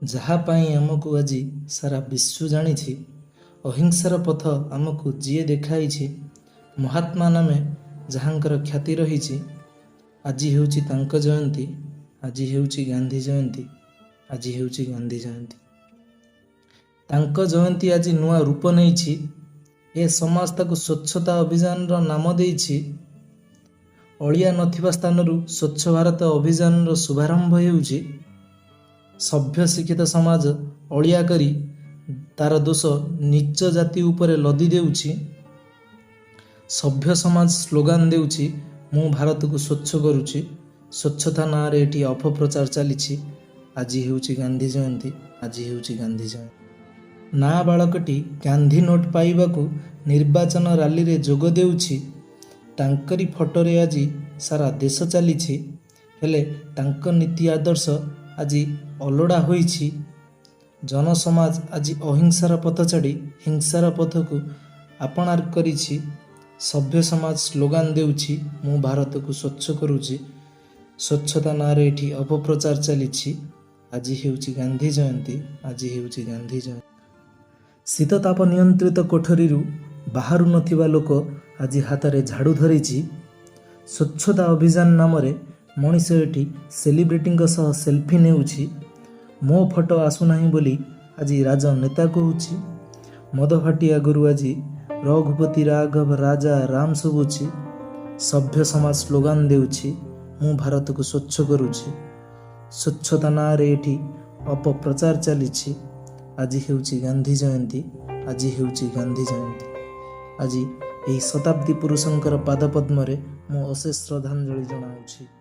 ଯାହା ପାଇଁ ଆମକୁ ଆଜି ସାରା ବିଶ୍ୱ ଜାଣିଛି, ଅହିଂସାର ପଥ ଆମକୁ ଯିଏ ଦେଖାଇଛି, ମହାତ୍ମା ନାମେ ଯାହାଙ୍କର ଖ୍ୟାତି ରହିଛି, ଆଜି ହେଉଛି ତାଙ୍କ ଜୟନ୍ତୀ। ଆଜି ହେଉଛି ଗାନ୍ଧୀ ଜୟନ୍ତୀ। ଆଜି ହେଉଛି ଗାନ୍ଧୀ ଜୟନ୍ତୀ। ତାଙ୍କ ଜୟନ୍ତୀ ଆଜି ନୂଆ ରୂପ ନେଇଛି। ଏ ସମାଜ ତାକୁ ସ୍ୱଚ୍ଛତା ଅଭିଯାନର ନାମ ଦେଇଛି। ଅଳିଆ ନଥିବା ସ୍ଥାନରୁ ସ୍ୱଚ୍ଛ ଭାରତ ଅଭିଯାନର ଶୁଭାରମ୍ଭ ହେଉଛି। ସଭ୍ୟ ଶିକ୍ଷିତ ସମାଜ ଅଳିଆ କରି ତାର ଦୋଷ ନୀଚ ଜାତି ଉପରେ ଲଦି ଦେଉଛି। ସଭ୍ୟ ସମାଜ ସ୍ଲୋଗାନ ଦେଉଛି, ମୁଁ ଭାରତକୁ ସ୍ୱଚ୍ଛ କରୁଛି। ସ୍ୱଚ୍ଛତା ନାଁରେ ଏଠି ଅପପ୍ରଚାର ଚାଲିଛି। ଆଜି ହେଉଛି ଗାନ୍ଧୀ ଜୟନ୍ତୀ। ଆଜି ହେଉଛି ଗାନ୍ଧୀ ଜୟନ୍ତୀ। ନାବାଳକଟି ଗାନ୍ଧୀ ନୋଟ୍ ପାଇବାକୁ ନିର୍ବାଚନ ରାଲିରେ ଯୋଗ ଦେଉଛି। ତାଙ୍କରି ଫଟୋରେ ଆଜି ସାରା ଦେଶ ଚାଲିଛି। ହେଲେ ତାଙ୍କ ନୀତି ଆଦର୍ଶ ଆଜି ଅଲୋଡ଼ା ହୋଇଛି। ଜନସମାଜ ଆଜି ଅହିଂସାର ପଥ ଛାଡ଼ି ହିଂସାର ପଥକୁ ଆପଣାର କରିଛି। ସଭ୍ୟ ସମାଜ ସ୍ଲୋଗାନ ଦେଉଛି, ମୁଁ ଭାରତକୁ ସ୍ୱଚ୍ଛ କରୁଛି। ସ୍ୱଚ୍ଛତା ନାଁରେ ଏଠି ଅପପ୍ରଚାର ଚାଲିଛି। ଆଜି ହେଉଛି ଗାନ୍ଧୀ ଜୟନ୍ତୀ। ଆଜି ହେଉଛି ଗାନ୍ଧୀ ଜୟନ୍ତୀ। ଶୀତତାପ ନିୟନ୍ତ୍ରିତ କୋଠରୀରୁ ବାହାରୁ ନଥିବା ଲୋକ ଆଜି ହାତରେ ଝାଡ଼ୁ ଧରିଛି। ସ୍ୱଚ୍ଛତା ଅଭିଯାନ ନାମରେ ମଣିଷ ଏଠି ସେଲିବ୍ରିଟିଙ୍କ ସହ ସେଲ୍ଫି ନେଉଛି। ମୋ ଫଟୋ ଆସୁନାହିଁ ବୋଲି ଆଜି ରାଜନେତା କହୁଛି। ମଦଭାଟି ଆଗରୁ ଆଜି ରଘୁପତି ରାଘବ ରାଜା ରାମ ଶୁଭୁଛି। ସଭ୍ୟ ସମାଜ ସ୍ଲୋଗାନ ଦେଉଛି, ମୁଁ ଭାରତକୁ ସ୍ୱଚ୍ଛ କରୁଛି। ସ୍ୱଚ୍ଛତା ନାଁରେ ଏଠି ଅପପ୍ରଚାର ଚାଲିଛି। ଆଜି ହେଉଛି ଗାନ୍ଧୀ ଜୟନ୍ତୀ। ଆଜି ହେଉଛି ଗାନ୍ଧୀ ଜୟନ୍ତୀ। ଆଜି ଏହି ଶତାବ୍ଦୀ ପୁରୁଷଙ୍କର ପାଦପଦ୍ମରେ ମୁଁ ଅଶେଷ ଶ୍ରଦ୍ଧାଞ୍ଜଳି ଜଣାଉଛି।